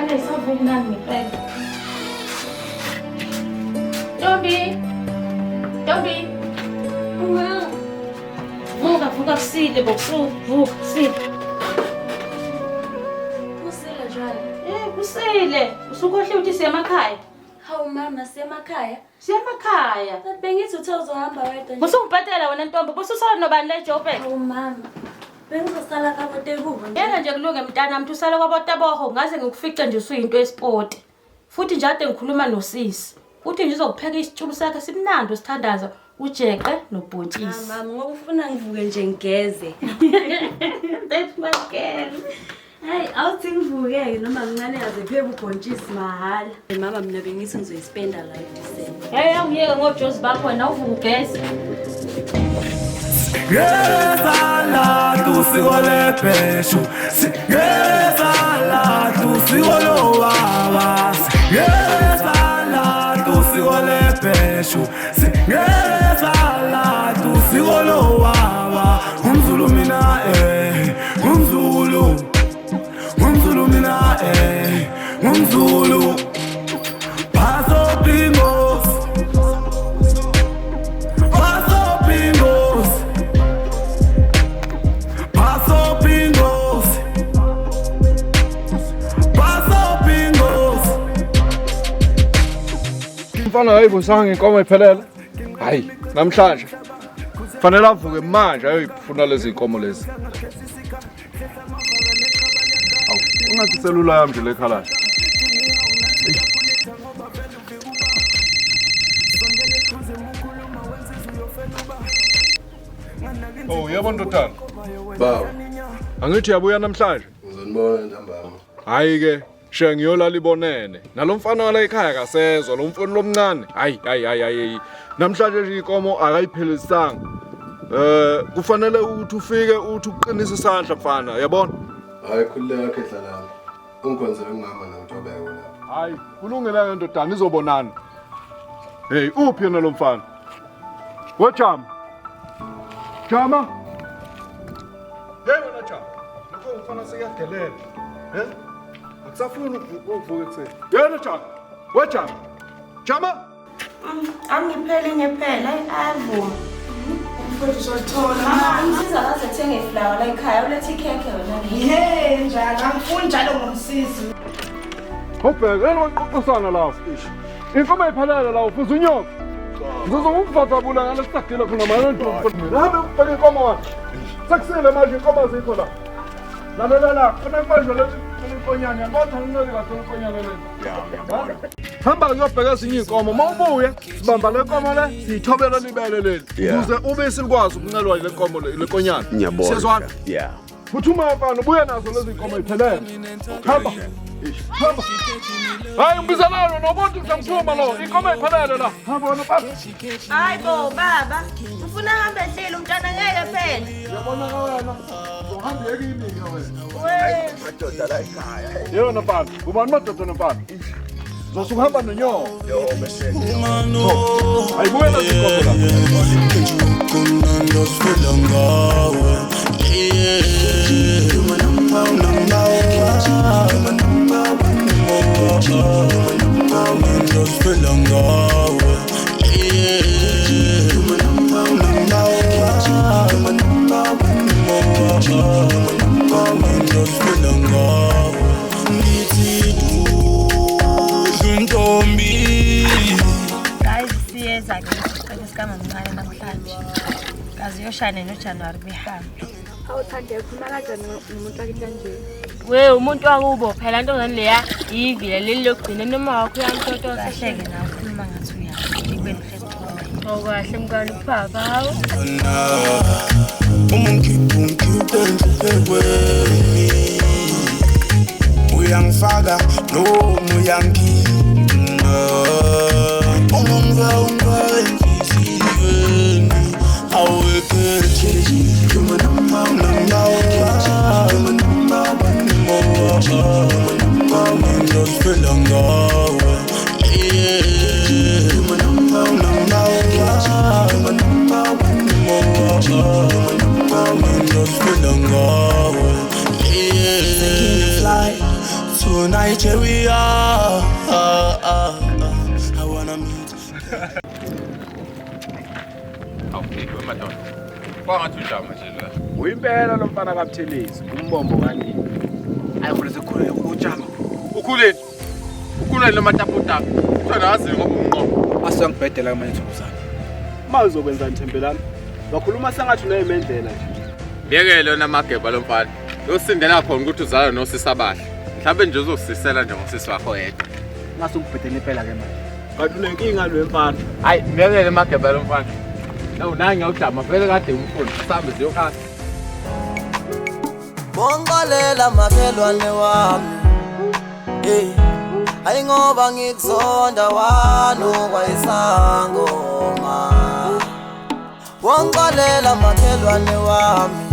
Ingane ayisavuki nani ngempela. Ntombi. Ntombi. Vuka vuka kusile bo vuka kusile. Kusile njalo. Eh kusile. Usukhohle ukuthi siya emakhaya. Hawu mama siyemakhaya. Siya emakhaya. Bengithi uthe uzohamba wedwa nje. Usungibhedela wena ntombi, bususala nobani le Joburg? Hawu mama. Bengizosala kabotekubo nje. Ngeke nje kulunge mntana mntu usale kwabotaboho ngaze ngikufice nje usuyinto yesipoti. Futhi nje ade ngikhuluma nosisi. Uthi nje uzokupheka isitshulu sakhe simnandi usithandaza ujeqe nobhontshisi. Mama ngoba ufuna ngivuke nje ngigeze. That's my girl. Hayi awuthi ngivuke-ke noma ngincane kaze pheke ubhontshisi mahhala. Mama mina bengithi ngizoyispenda la eDecember. Hey awuyeke ngojozi bakho wena uvuke ugeze. Ngezala tusiko lebheshu Ngezala tusiko lobaba Ngezala tusiko lebheshu Ngezala tusiko lobaba Umzulu mina eh Umzulu Umzulu mina eh Umzulu Paso pingos Paso pingos Paso pingos Paso pingos Mfana ayibusanga inkomo iphelele. Hayi, namhlanje fanele avuke manje ayoyifuna lezi inkomo lezi. Awu, ungathi selula yami nje lekhala. Oh, yebo ndodana. Baba, Angithi uyabuya namhlanje? ngizonibona ntambama. Hayi ke, she ngiyolala ibonene. Nalomfana wala ekhaya kasezwa, lo mfana lomncane. Hayi, hayi, hayi, hayi. Namhlanje nje inkomo akayiphelisanga. Kufanele ukuthi ufike uthi uqinise isandla mfana, yabona? Hayi khululeka khehla lami. Ungikhonzele kumama noNtobeko lapha. Hayi, kulungile ke ndodana izobonana. Hey, uphi yena lo mfana? Wejama. Jama. Hey wena Jama. Lokho umfana sekadelela. Eh? Akusafuni ukuvuka ekuseni. Yena Jama. Wejama. Jama. Angiphele ngephela ayavuma. Mfowethu uzolithola. Mama umsiza akaze athenge iflawa la ekhaya ulethe ikhekhe wena. Hey njalo angifuni njalo ngomsizi. Ubheke waqoqosana lapho. Inkomo iphelele la ufuza unyoka. Ngizokuvavabula ngalesagila khona manje ntombi. Hambe ubheke inkomo wena. Sekusile manje inkomo azikho la. Lalela la, khona manje lethi inkonyane yabona nginike kahle inkonyane lena. Hamba uyobheka ezinye iy'nkomo uma ubuya sibamba le nkomo le siyithobela libele leli ukuze ubisi likwazi ukuncelwa yile nkomo le nkonyane. Ngiyabona. Siyezwana? Yeah. Phuthuma mfana ubuye nazo lezi nkomo iphelele. Hamba. Hamba. Hayi umbizelano nomuntu ngizamthuma lo inkomo iphelele la. Hamba wena baba. Hayi bo baba, ufuna ahambe ehlile umntwana ngeke phela. Uyabona ka wena. Uzohamba yekini ke wena. We Madoda la ekhaya. Yebo mfana, ubani madoda nomfana? Uzosuka uhamba nonyoka. Yo bese. Hayibuye nazo inkomo la. Guys siyeza ke isicelo sikamamncane namhlanje. Kaze uyoshane noJanuary behambe. Awuthande ukhuluma kanjani nomuntu wakithi kanje? We umuntu wakubo phela ntombazane leya ivila leli lokugcina noma wakho uyamtotosa. Kahle ke nawe ukhuluma ngathi uyazi. Ekubeni uhlezi ukhuluma. Okahle mngani uphaka hawu. Uyangifaka noma uyangikhipha Ungangifaka ungifaka enhliziyweni Awekhethi You're my number one You're my number one You're my number one Ngizofela ngawe You're my number one You're my number one You're my number one Ngizofela ngawe Taking a flight to Nigeria. I wanna meet. Awuphiki wemadoda. Kwangathi ujama nje la. Uyimpela lo mfana kaButhelezi, umbombo kanini. Ayi khona sekhulele ujama. Ukhuleni. Ukhuleni lo mataputapu. Uthanda wazi ngoba umnqobo. Asiyangibhedela manje Thokozani. Ma uzokwenzani Thembelani? Wakhuluma sengathi unayimendlela nje. Myekele namageba lo mfana. Usindela khona ukuthi uzalwa nosisi abahle. Mhlawumbe nje uzosisela nje ngosisi wakho yedwa. Ngase ungibhedele impela ke manje. Kanti unenkinga lo mfana. Hayi, myekele mageba lo mfana. Nawu nangi ngiyawujama vele kade umfundi sihambe siyokhala. Bongalela makhelwane wami. Hey, hayi ngoba ngikuzonda wanukwa isangoma. Bongalela makhelwane wami.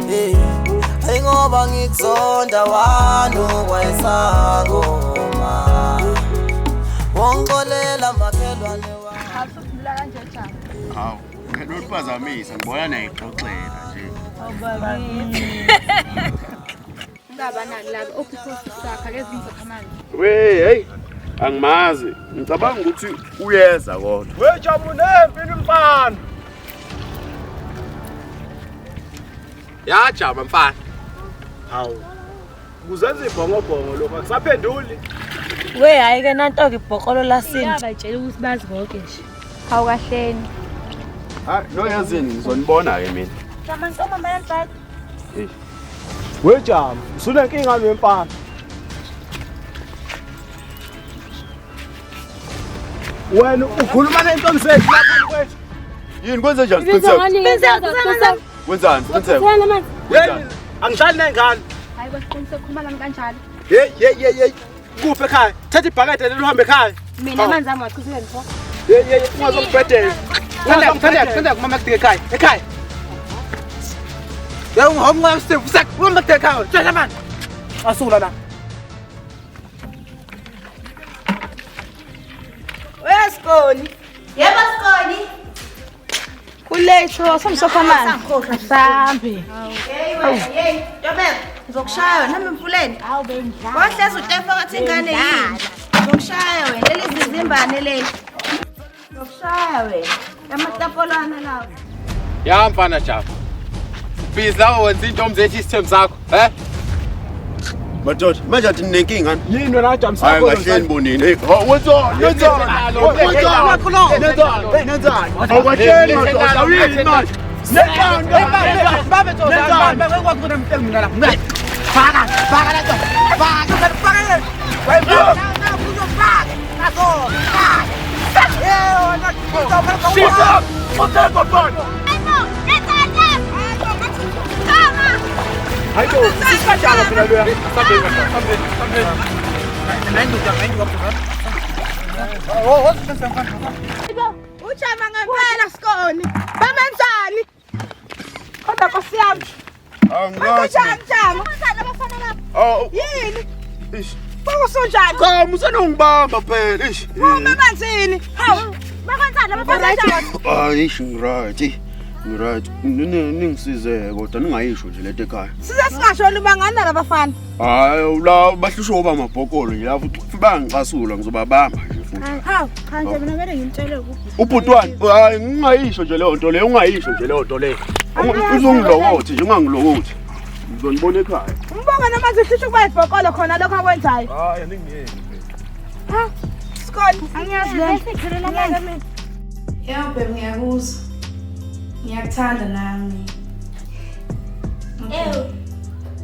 Hey, hayi ngoba ngikuzonda wanukwa isangoma. Bongalela makhelwane wami. Awusukhumbula kanje jama. Hawu, nginokuphazamisa ngibona nayixoxela nje. Ungabanani laba ophupho sakha lezi zakhamanje. We hey, angimazi. Ngicabanga ukuthi uyeza kodwa. We Jabu nempilo mfana. Ya jama mfana. Hawu. Kuzenza ibhongobhongo lokho akusaphenduli. We hayi ke nanto ke ibhokolo lasini. Uyabatshela ukuthi bazi konke nje. Hawu kahleni. Hayi, no yazini ngizonibona ke mina. Jama ngicoma manje mfana. Eh. We Jamu, usunenkinga lo mfana. Wena ukhuluma nentombi zethu lapha kwethu. Yini kwenze njani Siqiniseko? Wenzani Siqiniseko? Wena angihlali nengane. Hayi basiqiniseko khuluma nami kanjalo. Hey hey hey hey. Kuphi ekhaya? Thatha ibhakede leli uhambe ekhaya. Mina amanzi ami wachithile mfo. Hey hey ungazongibhedela. Thanda kumama kudike ekhaya. Ekhaya. Yebo ngihomnqa Steve sak uma kudike ekhaya. Tshela manje. Asula la. Wesikoni. Yebo Sikoni. Kuletho somsokho amanzi. Sambe. Hey wena, hey, Ntobeko, ngizokushaya nami emfuleni. Hawu bendlala. Wahlezi utefa ngathi ingane yini. Ngizokushaya wena, leli zizimbane leli. Ngizokushaya wena. Amatapolwana lawo. Ya mfana jama. Busy lawo wenza intombi zethu isithembu sakho, eh? Madoda, manje athi ninenkinga. Yini wena Jamu Hayi kahleni bonini. Hey, wenzani? Wenzani? Wenzani? Nenzani? Awukahleni madoda, awuyini manje. Nenzani? Babe Thokozani, babe ngikwazi mthengi mina la. Faka, faka la. Faka, faka. Wena uzofaka. Nazo. Yebo, Shisa! Utheko bani? Hayibo, sikanjalo phela loya. Sambe. Ujama ngempela Sikoni. Bamenzani? Kodwa Nkosi yami. Angazi. Ujama. Abafana lapha. Awu. Yini? Ish. Bakusunjani? Cha, musanongibamba phela. Ish. Uma emanzini. Hawu. Bakwenzani abafana njani? Hayi, ish ngiright. Ngiright. Ningisize kodwa ningayisho nje lento ekhaya. Size singasho lubangana labafana. Hayi, la bahlushwa oba amabhokolo nje la futhi bangicasula ngizobabamba nje futhi. Hawu, cha nje mina kumele ngimtshele ku. Ubhuti wami, hayi ngingayisho nje leyo nto leyo, ungayisho nje leyo nto leyo. Uzongilokothi nje ungangilokothi. Ngizonibona ekhaya. Umbonga noma zihlisha ukuba ibhokolo khona lokho akwenzayo. Hayi, aningiyeki. Ha? Sikoni, angiyazi le. Yebo babe ngiyakuzwa. Ngiyakuthanda nami.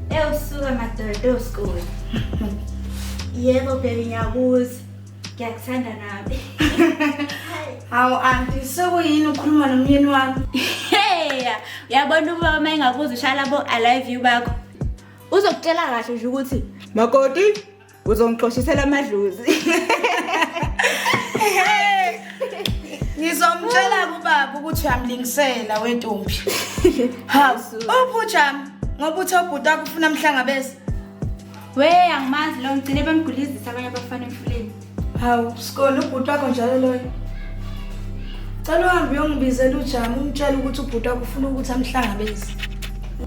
Ew suka madoda Sikoni. Yebo baby ngiyakuzwa. Ngiyakuthanda nami. Hawu auntie, sekuyini ukhuluma nomyeni wami? Hey, uyabona ubaba uma engakuzwa ushaya labo I love you bakho. Uzokutshela kahle nje ukuthi Makoti uzongixoshisela amadlozi. Ngizomtshela kubaba ukuthi uyamlingisela wentombi. Hawu, uphi ujama ngoba uthe ubhuti wakho ufuna amhlangabeze. We angimazi lo ngigcine bemgulizisa abanye abafana emfuleni. Hawu, Sikoni ubhuti wakho njalo loyo. Cela uhambe uyongibizela uJama umtshele ukuthi ubhuti wakho ufuna ukuthi amhlangabeze.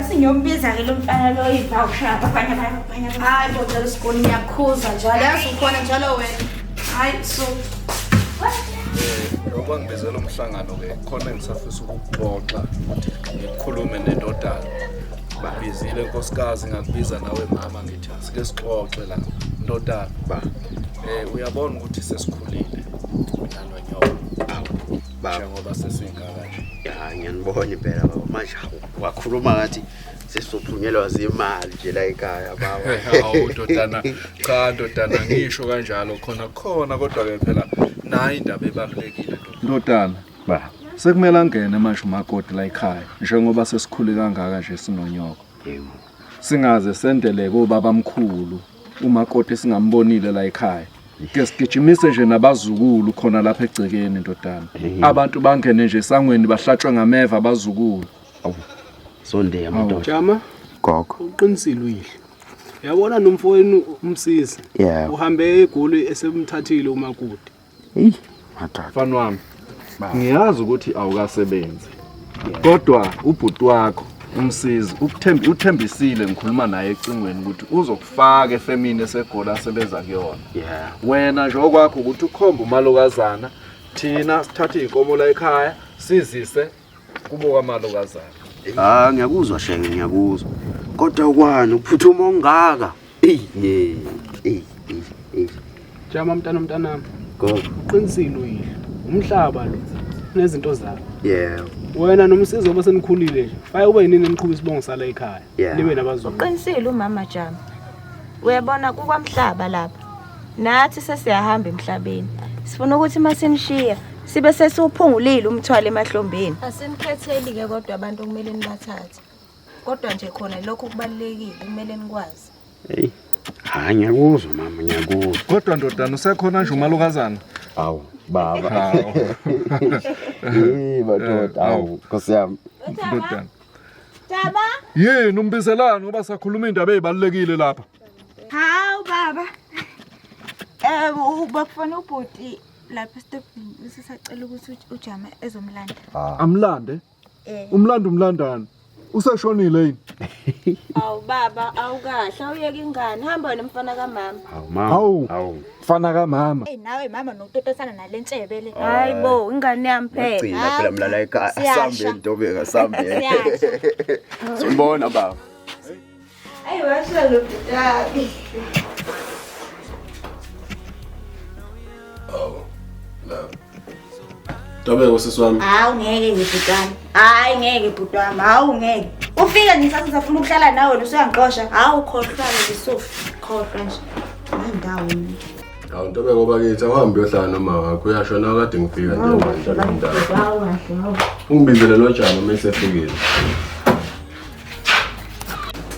Singiyombiza ke lo mfana lo ivawusha abanye abanye. Hayi bo njalo sigoni ngiyakhuza njalo. Yazi ukhona njalo wena. Hayi so. Ngoba ngibizela umhlangano ke khona engisafisa ukukuxoxa ukuthi ngikhulume nendodana. Babizile nkosikazi ngakubiza nawe mama ngithi asike sixoxe la ndodana. Ba. Uyabona ukuthi sesikhulile mina nonyoko. Baba. Njengoba sesingaka nje. Ya ngiyanibona impela baba. Manje wakhuluma ngathi sesizophunyelwa zimali nje la ekhaya baba. Hawu ndodana, cha ndodana ngisho kanjalo khona khona kodwa ke phela nayi indaba ebalulekile ndodana. Ba. Sekumele angene manje umakoti la ekhaya njengoba sesikhule kangaka nje sinonyoko. Yebo. Singaze sendele kobaba mkhulu umakoti singambonile la ekhaya. Ke sigijimise nje nabazukulu khona lapha egcekeni ndodana. Abantu bangene nje esangweni bahlatshwe ngameva abazukulu. Sondeya madoda. Jama, Gogo. uqinisile uyihlo. Uyabona nomfowenu umsizi. Yebo. Uhambe eGoli esemthathile umakoti. Hey, madoda. Mfana wami, ngiyazi ukuthi awukasebenzi. Kodwa ubhuti wakho umsizi uthembisile ngikhuluma naye ecingweni ukuthi uzokufaka efemini eseGoli asebenza kuyona. Yeah. Wena nje okwakho ukuthi ukhombe umalokazana, thina sithathe inkomo la ekhaya sizise kubo kwamalokazana. Ah ngiyakuzwa shenge ngiyakuzwa. Kodwa kwani ukuphuthuma ongaka? Ey ye. Ey ey ey. Jama mntana mntanami. Gogo. Uqinisile uyihlo. Umhlaba lo unezinto zakho. Yebo. Wena nomsizi oba senikhulile nje. Fake ube yinini eniqhuba isibongo sala ekhaya. Yeah. Nibe nabazukulu. Uqinisile umama Jama. Uyabona kukwamhlaba lapha. Nathi sesiyahamba emhlabeni. Sifuna ukuthi masinishiya sibe sesiwuphungulile umthwalo emahlombeni. Asinikhetheli ke kodwa abantu okumele nibathathe. Kodwa nje khona lokho kubalulekile kumele nikwazi. Hey. Hayi ngiyakuzwa mama ngiyakuzwa. Kodwa ndodana usekhona nje umalokazana. Awu baba. Hawu. Hey madoda awu Nkosi yami. Ndodana. Jama. Yini umbizelani ngoba sakhuluma indaba ezibalulekile lapha. Hawu baba. Ubafuna ubhuti lapha esitobhini usisacela ukuthi uJama ezomlanda. Amlande? Umlando umlandani? Useshonile yini? Awu baba, awukahle, awuyeke ingane. Hamba wena mfana kamama. Hawu mama. Hawu. Mfana kamama. Hey nawe mama nokutotosana nalentshebe le. Hayi bo, ingane yami phela. Gcina phela mlala ekhaya. Siyasha. Sambe Ntobeka sambe. Sonibona baba. Ayi washo lo bhuti. Awu. La. Ntobeko sisi wami. Hawu ngeke nje bhuti wami. Hayi ngeke bhuti wami, hawu ngeke. Ufika ngisasa ngisafuna ukuhlala nawe usuyangixosha. Hawu khohlwa ke sofi, khohlwa nje. Indawo mina. Hawu Ntobeko bakithi awuhambe uyohlala noma wakho uyashona kade ngifika nje manje la ndawo. Hawu kahle, hawu. Ungibizele lo Jama uma esefikile.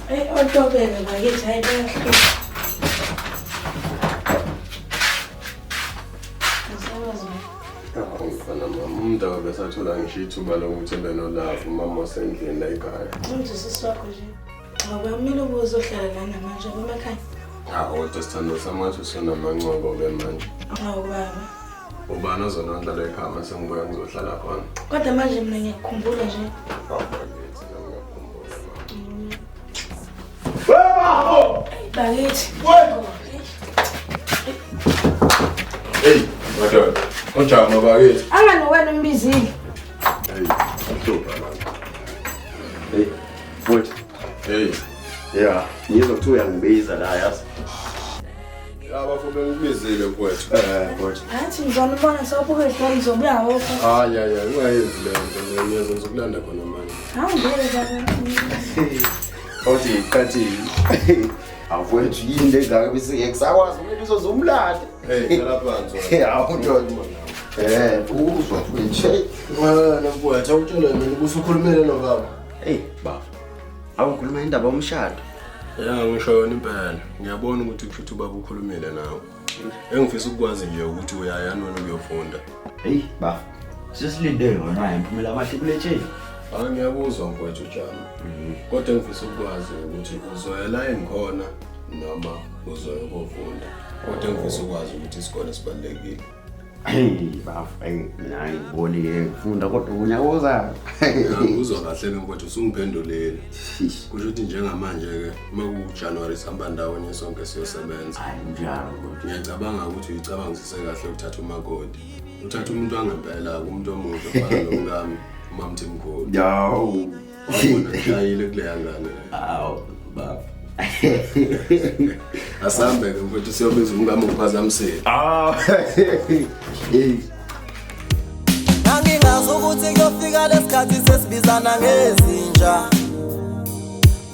Hey ontobeka bakithi hayi bayahlupha. Hawu mfana mama, umuntu akabesathola ngisho ithuba lokuthi ebe nolove umama osendlini la ekhaya. Manje sisi wakho nje. Ngoba kumele ube uzohlala lana manje emakhaya. Hawu kodwa sithando sami ngathi usunamancobo ke manje. Hawu baba. Ubani ozonondla la ekhaya mase ngibuya ngizohlala khona? Kodwa manje mina ngiyakukhumbula nje. Hawu bakithi, nami ngiyakukhumbula mama. Bakithi. Hey, madoda. Ojama bakithi. Angani wena umbizile. Hey, uhlupha mama. Hey, mfowethu. Hey. Yeah, ngizwa kuthiwa uyangibiza la yazi. Ya bafo bengikubizile mfowethu. Mfowethu. Athi ngizonibona sawubuka idlala ngizobuya ngokho. Hayi hayi hayi ungayenzi leyo nto ngiyeza ngizokulanda khona manje. Hawu ngeke baba. Othi qathi. Awethu yini le ngaka bese ngikusakwazi kumele uzozumlande. Hey, hlala phansi. Hawu ndoda. Uzwa mfowethu. Wena mfowethu awutshele mina ubusukhulumile nobaba. Hey baba. Awukhuluma indaba yomshado. Ya ngisho yona impela. Ngiyabona ukuthi kusho ukuthi ubaba ukhulumile nawe. Engifisa ukukwazi nje ukuthi uyayani wena ukuyofunda. Hey baba. Sesilinde yona imphumela amahle kuletsheni. Hayi ngiyakuzwa mfowethu Jama. Kodwa engifisa ukwazi ukuthi uzoyela engikhona noma uzoya kofunda. Kodwa engifisa ukwazi ukuthi isikole sibalulekile. Hey bafo, hey mina ngiboni-ke ngifunda kodwa unyaka ozayo. Uzwa kahle ke mfowethu usungiphendulile. Kusho ukuthi njengamanje-ke uma kuJanuwari sihamba ndawonye sonke siyosebenza. Hayi njalo kodwa. Ngiyacabanga ukuthi uyicabangisise kahle ukuthatha umakoti. Uthatha umuntu wangempela, umuntu omuhle ofana nomkami, uMamthimkhulu. Yawu. Wabona ngishayile kuleya ngane leyo. Hawu bafo. Asambe-ke mfowethu siyobiza umkami uphazamisile. Ah. Hey. Ngangingazi ukuthi kuyofika lesikhathi sesibizana ngezinja.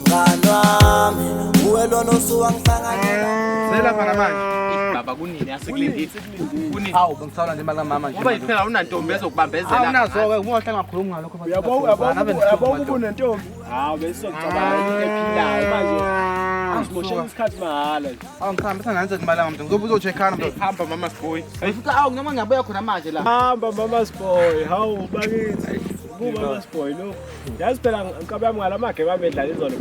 Mngani wami, uwe lona osuwangihlanganyela. Selapha namanje. Baba kunini asikulindile. Kunini. Hawu bengisawula nje imali kamama nje. Ngoba phela unantombi ezokubambezela. Awunazo-ke uma uhlala ngakhulumi ngalokho. Uyabo uyabo ukuba unentombi. Hawu besizocabanga into ephilayo manje. Asimoshela isikhathi mahhala nje. Awu ngihambe senganze imali yami mntu. Ngizobe uzocheckana mntu. Hamba mama boy. Futhi awu noma ngiyabuya khona manje la. Hamba mama boy, hawu bakithi. Buba mama boy lo. Yazi phela nkabe yami ngalamagebe abedlala izolo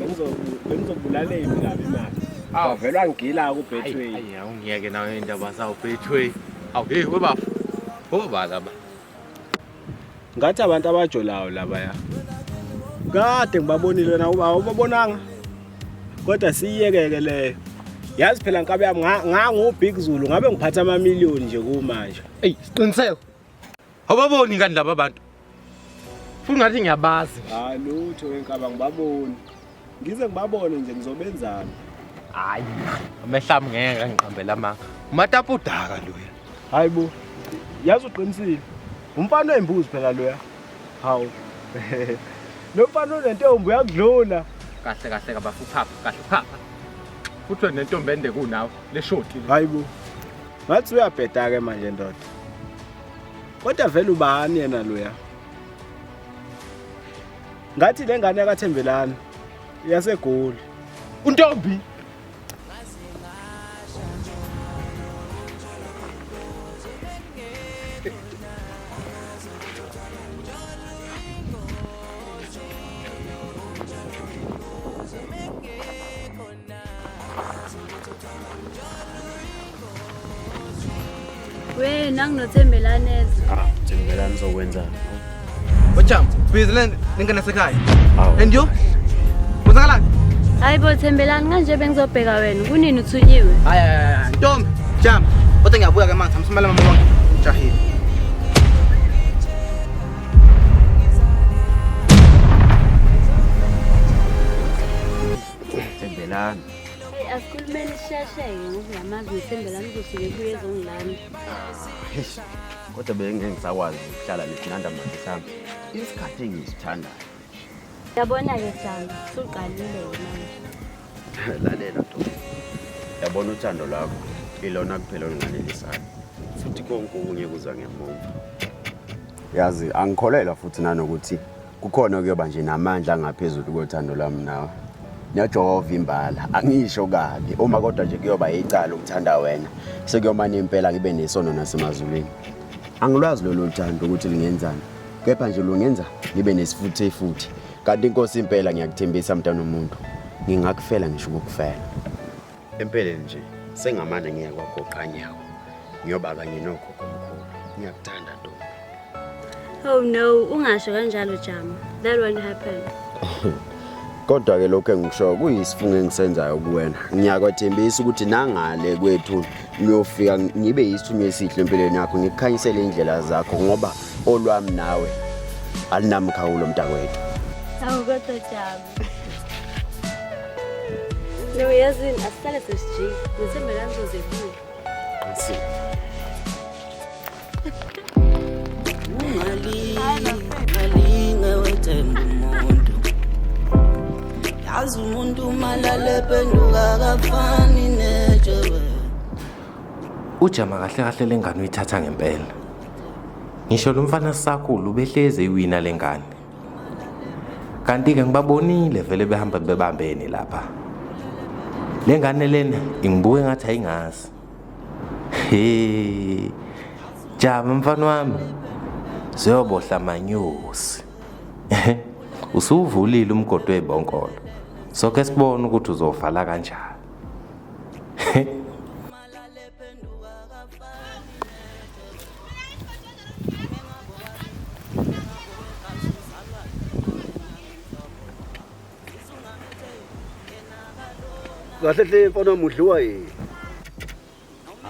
bengizobulala impi kabi manje. Wavele wangigila ku-Betway. Hayi awungiyeke nawe indaba zawo Betway. Awu hey webafo. Oba laba. Ngathi abantu abajolayo labaya. Kade ngibabonile na uba awubabonanga. Kodwa siyiyekeke leyo. Yazi phela nkabe yami ngangu Big Zulu ngabe ngiphatha ama million nje kumanje. Ey siqiniseko. Awubaboni ngani laba bantu? Futhi ngathi ngiyabazi. Hayi lutho wenkaba ngibaboni. Ngize ngibabone nje ngizobenzani. Hayi, amehlo ami ngeke angiqambela amanga. Umatapu udaka loya. Hayi bo. Yazi uqinisile. Umfana oyimbuzi phela loya. Hawu. Lo mfana unentombi uyakudlula. Kahle kahle kabafu phapha, kahle phapha. Futhi nentombi ende kunawe, leshoti. Hayi bo. Ngathi uyabheda ke manje ndoda. Kodwa vele ubani yena loya? Ngathi le ngane yakaThembelani yaseGoli. Untombi. Wena nginoThembelani eza. Ah, Thembelani uzokwenzani? Wecham, busy lengane yasekhaya. And you? Kwenzakalani? Hayi bo Thembelani kanje bengizobheka wena. Kunini uthunyiwe? Hayi hayi. Ntombi, jam. Kodwa ngiyabuya ke manje, ngisimela mama wonke. Ngijahile. Thembelani. Hey, asikhulumeni sishesheke ngoba uyamazi uThembelani uzosuke ebuye ezongilanda. Eish, kodwa bengeke ngisakwazi ukuhlala nesinanda manje sami. Isikhathi engisithandayo. Yabona-ke Jama, usuqalile manje. Lalela ntombi. Yabona uthando lwakho ilona kuphela olunganelisayo. Futhi konke okunye kuza ngemuva. Yazi angikholelwa futhi nanokuthi kukhona okuyoba nje namandla angaphezulu kothando lwami nawe. Niyajova imbala, angisho kabi. Uma kodwa nje kuyoba icala ukuthanda wena, sekuyomane impela ngibe nesono nasemazulwini. Angilwazi lolu thando ukuthi lingenzani. Kepha nje lungenza ngibe nesifuthe futhi. Kanti inkosi impela ngiyakuthembisa mntana omuntu. Ngingakufela ngisho ukukufela. Empeleni nje sengamane ngiya kwagoqanyawo. Ngiyoba kanye nogogo omkhulu. Ngiyakuthanda ntombi. Oh no, ungasho kanjalo Jama. That won't happen. Kodwa ke lokho engikushoyo kuyisifungo engisenzayo kuwena. Ngiyakwethembisa ukuthi nangale kwethu ngiyofika ngibe yisithunywa esihle empilweni yakho, ngikukhanyisele indlela zakho ngoba olwami nawe alinamkhawulo mntakwethu. Awu kodwa Jama. No, yazini asihlale sesijike. Ngithembelani uzoze ebuye. Qinisile. Ungalinge wethemba umuntu. Yazi umuntu malale phenduka kafani netshe. Ujama kahle kahle lengane uyithatha ngempela. Ngisho lo mfana sakhulu ubehleze iwina lengane. Kanti ke ngibabonile vele behamba bebambene lapha. Lengane lena ingibuke ngathi ayingazi. He. Jama mfana wami. Siyobohla amanyosi. Usuvulile umgodi webonkolo. Soke sibone ukuthi uzovala kanjani. Kahle hle mfana wami udliwa yini?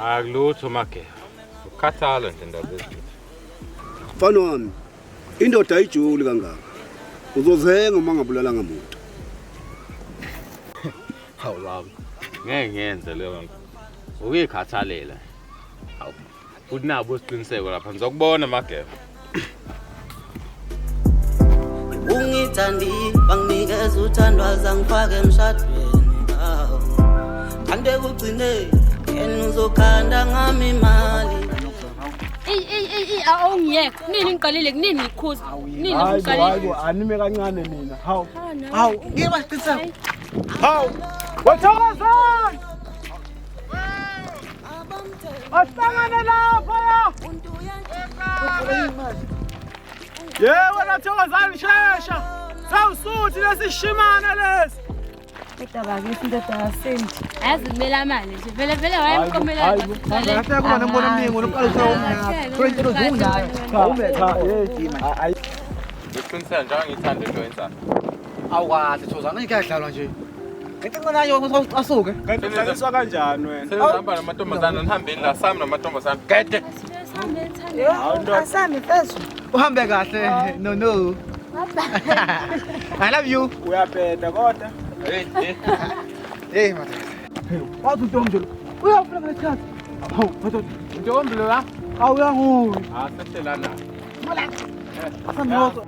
Akulutho Mageba. Ukukhathala nje ndaba ezinto. Mfana wami, indoda ayijuli kangaka. Uzozenga uma ngabulalanga muntu. Hawu baba. Ngeke ngiyenze leyo nto. Ukuyikhathalela. Hawu. Futhi nabo isiqiniseko lapha ngizokubona Mageba. Ungithandi banginikeza uthando azangifake emshadweni. Kanti ekugcineni yena uzokhanda ngami imali. Ey awungiyekho. Nini ngiqalile kunini ngikhuza. Nini ngiqalile. Hayi anime kancane mina. Hawu. Hawu, ngeke basiqiniseko. Hawu. Wathokozani. Ahlangane lapha ya. Yebo nathokozani shesha. Sawusuthi lesishimane lesi. Kodwa bakithi indoda kaSindi. Yazi kumele amali nje. Vele vele wayemqomela. Kahle kuba nembono omningi unoqala usawumnyaka. Kule nto zungayo. Cha, hey. Ngiqinisela nje angithande into yenzayo. Awukahle Thozana, ngeke yadlalwa nje. Ngicela nayo ukuthi asuke. Kanti udlaliswa kanjani wena? Senihamba namantombazana nihambeni la sami namantombazana. Gede. Asami mfethu. Uhambe kahle. No no. I love you. Uyabheda kodwa. Hey, hey. Hey madoda. Wathi untombi lo. Uyafuna ngesikhathi. Hawu, madoda. Intombi lo la? Hawu uyanguye. Ah, sehlelana. Asambe yodwa.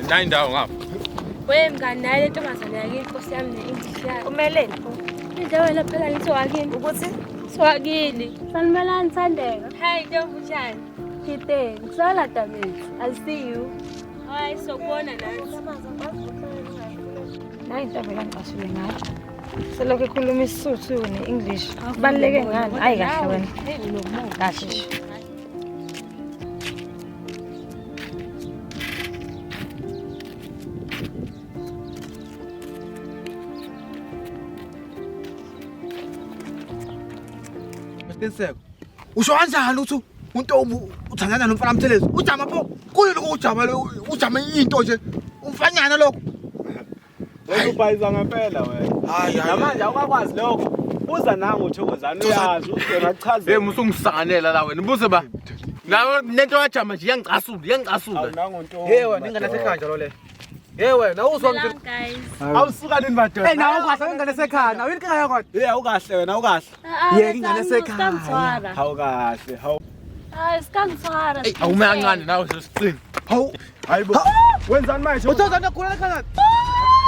Nayi indawo ngapha. We mngani naye le ntombazane yakini Nkosi yami ne-English yayo. Umeleni? Indawo yena phela ngithi wakini. Ukuthi? Swakini. Sanibonani Thandeka. Hey ntombi unjani? Ngithe, ngisala Damithu. I'll see you. Hayi sokubona nathi. Nayi into vele angicasule ngayo. Selokhu ekhuluma isiSuthu ne-English. Kubaluleke ngani? Hayi kahle wena. Kahle nje. Siqiniseko. Usho kanjani ukuthi untombi uthandana nomfana Mthelezi? Ujama pho kuyo lokho ujama lo ujama into nje. Umfanyana lokho. Wena ubhayiza ngempela wena. Hayi hayi. Namanje awukakwazi lokho. Uza nangu uThokozani uyazi uzona kuchazela. Hey musungisanganela la wena. Buze ba. Nawe lento yajama nje iyangicasula, iyangicasula. Awunango ntombi. Hey wena ingane sekhaya njalo le. Hey wena awuzwa Sanibonani, guys. Awusuka nini madoda? Hey nawe ukahle ingane sekhaya. Nawe inkinga yakho. Hey awukahle wena awukahle. Yeka ingane sekhaya. Awukahle. Hawu. Hayi sikangithwara. Hey awume kancane nawe sesiqini. Hawu. Hayibo. Wenzani manje? Uthozana ukhulala ekhaya.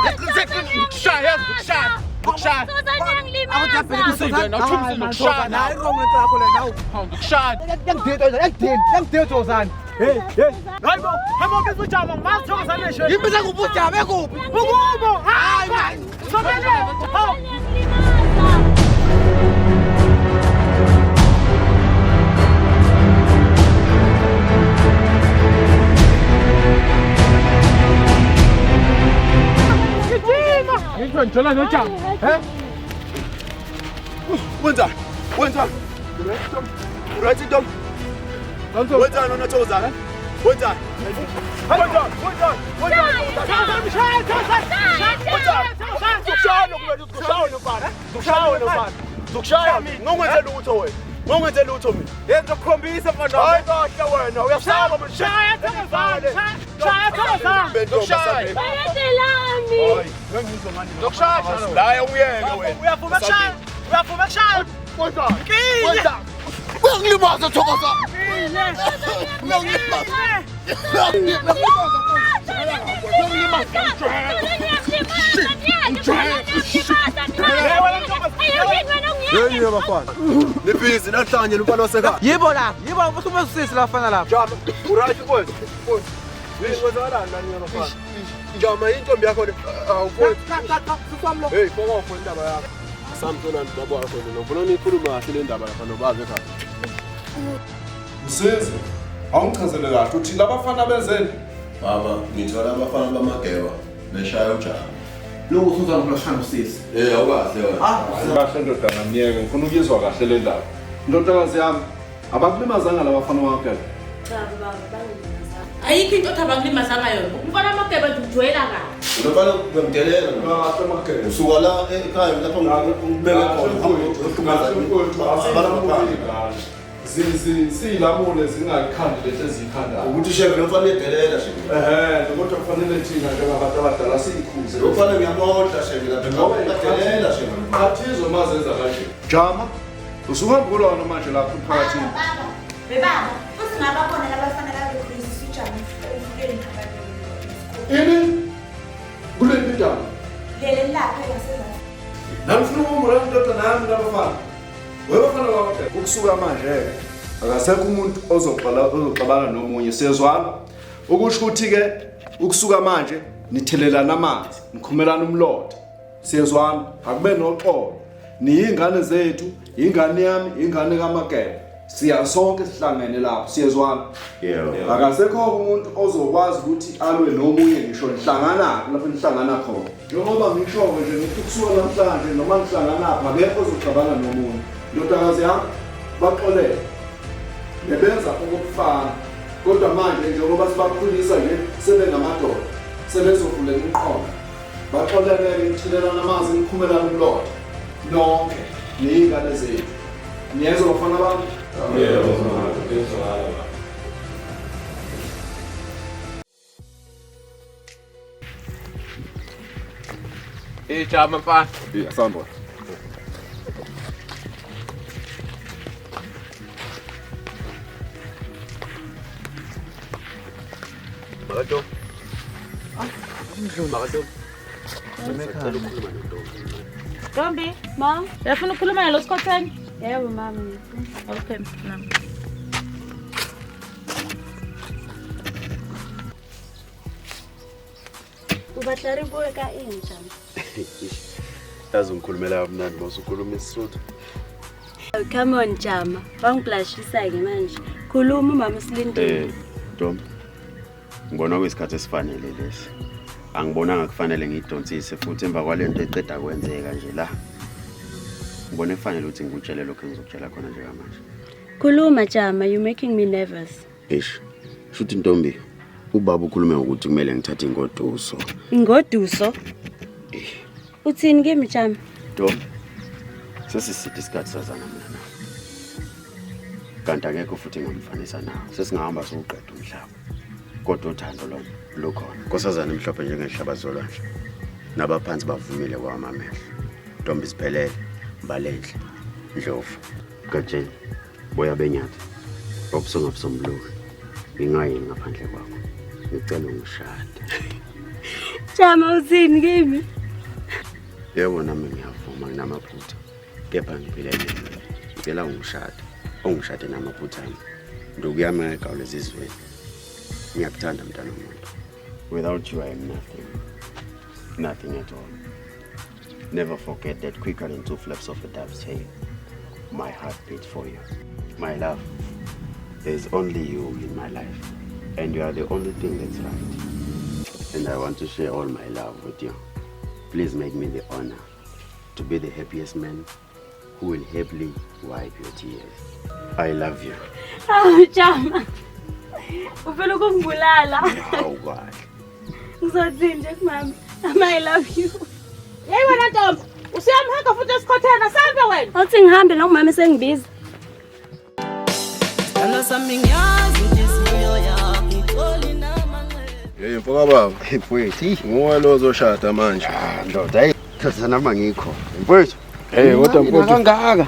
Ngikushaya, ngikushaya, ngikushaya. Thokozani uyangilimaza. Hayi wrong lento yakho le nawe. Hawu ngikushaya. Yangidida, Thokozani. Hey, hey. Hayibo, hayibo biza ujama, ngimazi Thokozani nje. Imbiza kuphi ujama ekuphi? Ukubo. Hayi man. Sobele. Hawu. Gijima. Ngikho ngijola nojama. He? Wenzani? Wenzani? Right ntombi. Wenzani wena Thokozani? Wenzani? Wenzani? Wenzani? Wenzani? Zokushaya lokhu zokushaya lomfana. Zokushaya lomfana. Zokushaya mina. Ngongenze lutho wena. Ngongenze lutho mina. Yenza ukukhombisa mfana. Hayi kahle wena uyasaba manje. Shaya Thokozani. Shaya Thokozani. Zokushaya. Bayedelami. Hayi, ngengizwa ngani. Zokushaya. La uyeke wena. Uyavuma kushaya. Uyavuma kushaya. Wenzani? Wenzani? Uyangilimaza Thokozani. Uyangilimaza. Yey bafana. Nibhizi nahlanye lumfana wasekhaya. Yibo la, yibo usume usisi la fana lapha. Jama, uright mfowethu. Mfowethu. Kwenzakalani lani bafana? Jama intombi yakho le. Awu mfowethu. Cha cha cha, siswami lo. Hey, fokofo indaba yakho. Samtona baba wakho lo. Ngifuna nikhulume kahle le ndaba lapha nobaba ekhaya. Msizi, awungichazele kahle uthi labafana benzeni? Baba, ngithola abafana bamageba beshaya ujama. Lokhu usuzana kulashana usisi. Eh, awukahle wena. Kahle ndodana myeke, ngifuna ukuyizwa kahle le ndaba. Ndodakazi yami, abakulimazanga labafana wakhe. Cha baba, bangilimaza. Ayikho into othi abangilimazanga yona. Umfana amageba nje ujwayela kabi. Unofana uyamdelela. Kahle Mageba. Usuka la ekhaya lapho ngibeke khona. Siyilamule zingayikhandi lento eziyikhandayo. Ukuthi shebe lo mfana uyedelela shebe. Ehhe, kodwa kufanele thina njengabantu abadala siyikhuze. Lo mfana ngiyamodla shebe lapha. Uyadelela shebe. Qhathizwe mazenza kanje. Jama, usuhamba kulona manje lapha emphakathini. Baba, bebaba, futhi ngabakhona labafana labekhulisa ujama emfuleni abantu. Ini? Kulephi indawo? Lele lapha engasezantsi. Nami ngifuna ukumrana indoda nami nabafana. Webafana bakhe. Ukusuka manje akasekho umuntu ozoxabana nomunye siyezwana. Ukusho ukuthi ke ukusuka manje nithelelana amanzi, nikhumelana umlotha. Siyezwana, akube noxolo. Niyingane zethu, ingane yami, ingane kaMageba. Siya sonke sihlangene lapho, siyezwana. Yebo. Akasekho umuntu ozokwazi ukuthi alwe nomunye ngisho nihlangana lapho nihlangana khona. Njengoba ngisho nje ngithi kusuka namhlanje noma nihlangana apha akekho ozoxabana nomunye. Ndodakazi yami baxolele. Bebenza okufana. Kodwa manje njengoba sibakhulisa nje sebengamadoda, sebezovuleka umqondo. Baxolele nithelelana amanzi nikhumelana umlotha. Nonke niyingane zethu. Niyezwa bafana bami? Yebo, ngizwa. Hey, Jama mfana. Yeah, asambona. Makato. Makato. Ngicela ukukhuluma nentombi. Ntombi, ma, uyafuna ukukhuluma nalo sikhotheni? Yebo mama. Okay, mama. O batla re bue ka eng Jama? Yazi ngikhulumela kamnandi mos ukhuluma isiSotho. Come on Jama, wangiblashisa-ke manje. Khuluma umama usilindile. Ntombi. Ngibona kuyisikhathi esifanele lesi. Angibonanga kufanele ngidonsise futhi emva kwalento eqeda kwenzeka nje la. Ngibone kufanele ukuthi ngikutshele lokho engizokutshela khona nje manje. Khuluma Jama, you making me nervous. Eish. Shuthi ntombi, ubaba ukhulume ngokuthi kumele ngithathe ingoduso. Ingoduso? Uthini kimi Jama? Ntombi. Sesiside isikhathi sazana mina nawe. Kanti akekho futhi engamfanisa nawe. Sesingahamba siwuqeda umhlaba. Kodwa uthando lona lukhona. Nkosazana emhlophe njengenhlaba zolwandle. Nabaphansi bavumile kwamamehlo. Ntombi siphelele, Mbalenhle, Ndlovu, Gatsheni, boya benyathi. Obusongabusombuluki. Ngingayini ngaphandle kwakho. Ngicela ungishade. Jama uthini kimi? Yebo nami ngiyavuma nginamaphutha. Kepha ngiphila nje. Ngicela ungishade. Ungishade namaphutha ami. Nduku yami ngegawule ezizweni. Ngiyakuthanda mntana womuntu. Without you I am nothing. Nothing at all. Never forget that quicker than two flaps of a dove's tail. My heart beats for you. My love, there's only you in my life. And you are the only thing that's right. And I want to share all my love with you. Please make me the honor to be the happiest man who will happily wipe your tears. I love you. Oh, Jama. Ufuna ukungibulala. Hawu kahle. Ngizothini nje kumama? Mama, I love you. Hey wena ntombi, usuyamhanga futhi esikhothena, sambe wena. Awuthi ngihambe la umama esengibiza. Sithando sami ngiyazi inhliziyo yakho ixoli namanxeba. Hey mfoka baba. Mfowethu, nguwe lo ozoshada manje. Ah ndoda, hey, thatha nami ngikho. Mfowethu. Hey kodwa mfowethu. Kangaka.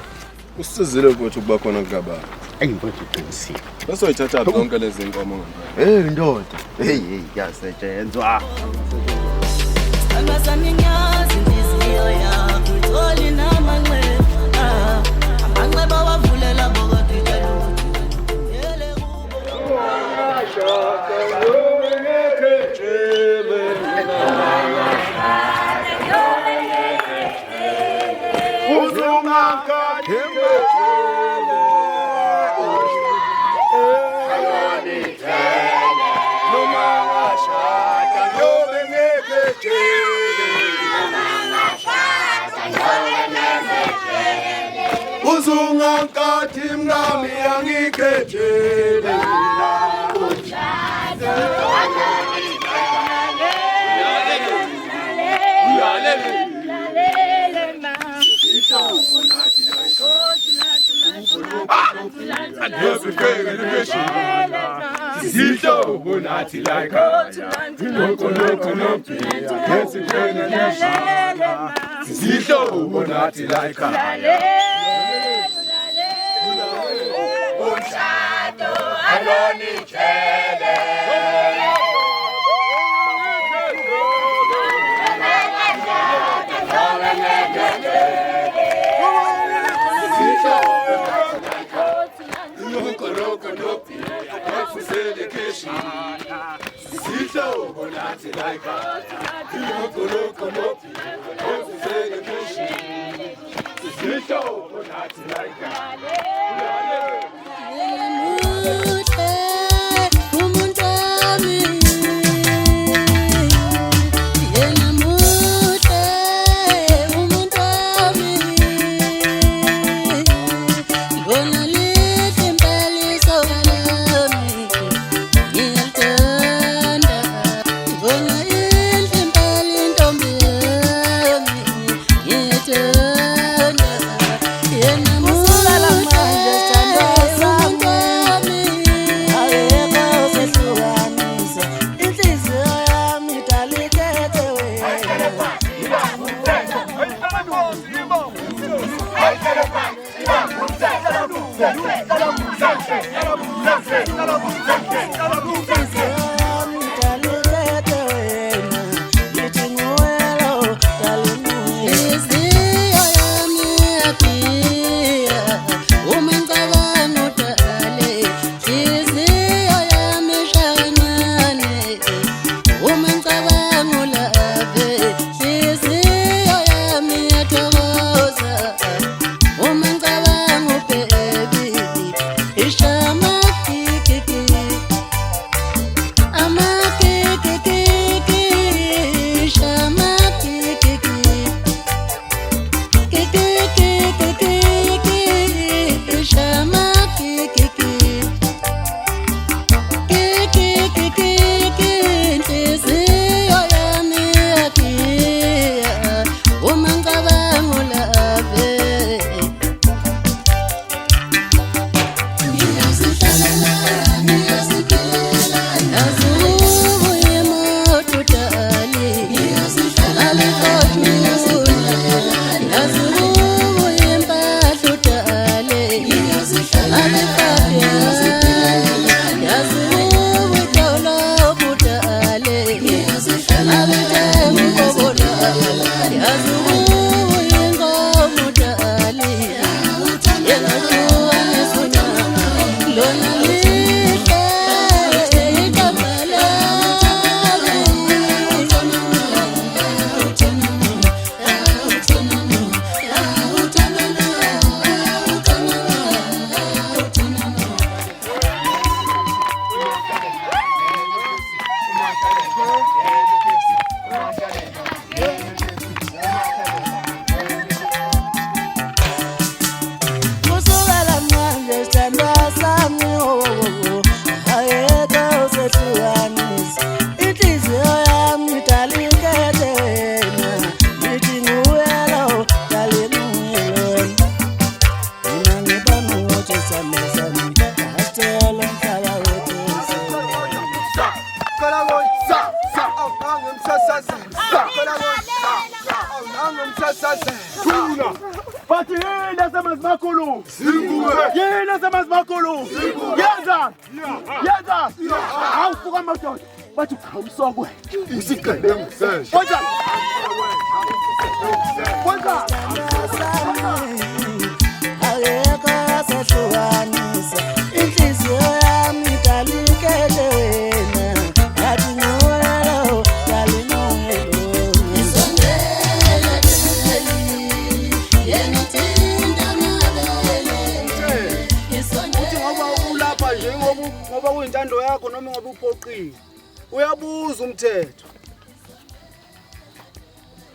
Usizile mfowethu ukuba khona kukababa. Ey mfowethu uqinisile. Basoyithatha zonke lezi nkomo ngempela. Hey ndoda. Hey hey kuyasetshenzwa. Sithando sami ngiyazi inhliziyo yakho ixoli namanxeba. Amanxeba wavulela bokodwa itshela Uzungankathi mngami angikhethele mina.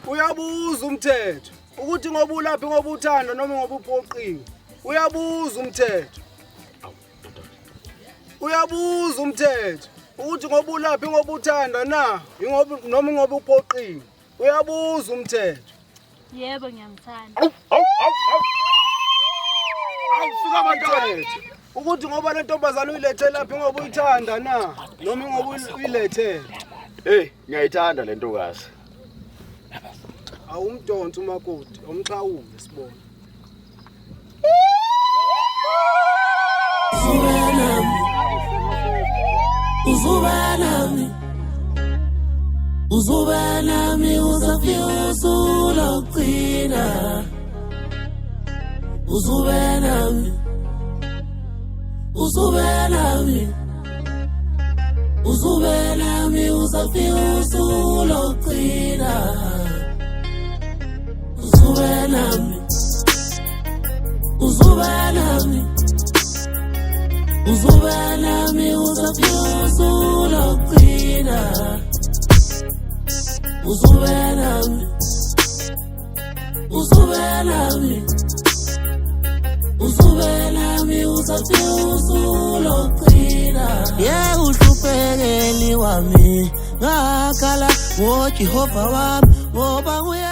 Uyabuza umthetho ukuthi ngoba ulaphi ngoba uthanda noma ngoba uphoqiwe. Uyabuza umthetho. Uyabuza umthetho Ukuthi ngoba ulaphi ngoba uthanda na? Ingoba noma ngoba uphoqiwe. Uyabuza umthetho. Yebo ngiyamthanda. Awu awu awu. Awu suka mantwana. Ukuthi ngoba le ntombazana uyilethe laphi ngoba uyithanda na? Noma ngoba uyilethele. Hey, ngiyayithanda le ntokazi. Awumdonsi umakoti, umxhawule sibona. Uzuba nami, uzuba nami uzafika usuku lokugcina. Uzuba nami, uzuba nami, uzuba nami uzafika usuku lokugcina. Uzuba nami, uzuba nami, uzuba nami uzafika usuku lokugcina. Uzuba nami, uzuba nami, uzuba nami uzafika usuku lokugcina. Ye uhluphekeli wami ngakhala ngoJehova wami ngoba uye